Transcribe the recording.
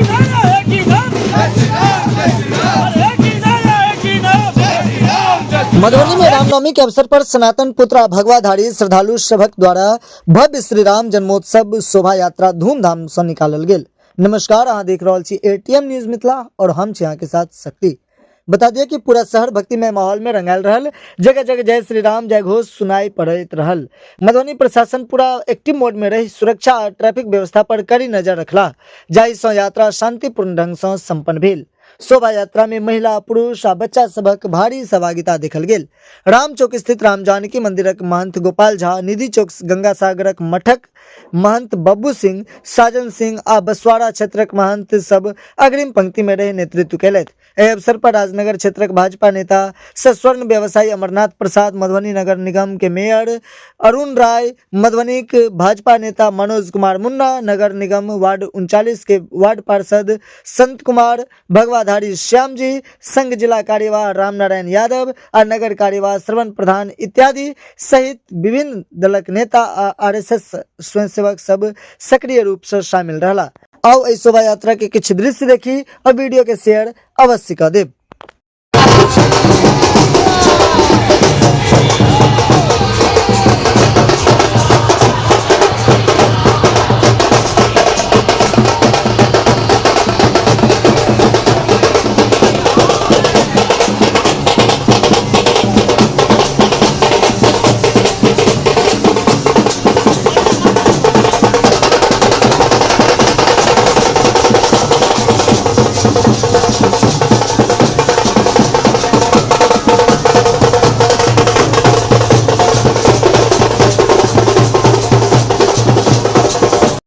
ही नारा, एक ही नाम, अरे एक ही नारा, एक ही नाम। मधुबनी में रामनवमी के अवसर पर सनातन पुत्र आ भगवाधारी श्रद्धालु सभक द्वारा भव्य श्री राम जन्मोत्सव शोभा यात्रा धूमधाम से निकालल गेल। नमस्कार, अहाँ देख रहल छी एटीएम न्यूज मिथिला और हम छी अहाँ के साथ शक्ति। बता दिया कि पूरा शहर भक्तिमय माहौल में रंगायल रहल, जगह जगह जय श्री राम जय घोष सुनाई पड़ैत रहल। मधुबनी प्रशासन पूरा एक्टिव मोड में रही सुरक्षा आ ट्रैफिक व्यवस्था पर कड़ी नजर रखला, जाहि सं यात्रा शांतिपूर्ण ढंग सं संपन्न भेल। शोभा यात्रा में महिला, पुरुष आ बच्चा सभक भारी सहभागिता देखल गेल। राम चौक स्थित राम जानकी मंदिरक महंत गोपाल झा, निधि चौक गंगा सागरक मठक महंत बब्बू सिंह, साजन सिंह आ बसवाड़ा क्षेत्रक महंत सब अग्रिम पंक्ति में रहि नेतृत्व केलथि। एहि अवसर पर राजनगर क्षेत्रक भाजपा नेता सह स्वर्ण व्यवसायी अमरनाथ प्रसाद, मधुबनी नगर निगम के मेयर अरुण राय, मधुबनी के भाजपा नेता मनोज कुमार मुन्ना, नगर निगम वार्ड 39 के वार्ड पार्षद संत कुमार, भगवाधारी श्याम जी, संघ जिला कार्यवाह रामनारायण यादव आ नगर कार्यवाह श्रवण प्रधान इत्यादि सहित विभिन्न दलक नेता आ आरएसएस स्वयंसेवक सब सक्रिय रूप से शामिल रहला। आउ एहि शोभा यात्रा के किछु दृश्य देखी और वीडियो के शेयर अवश्य कऽ देब।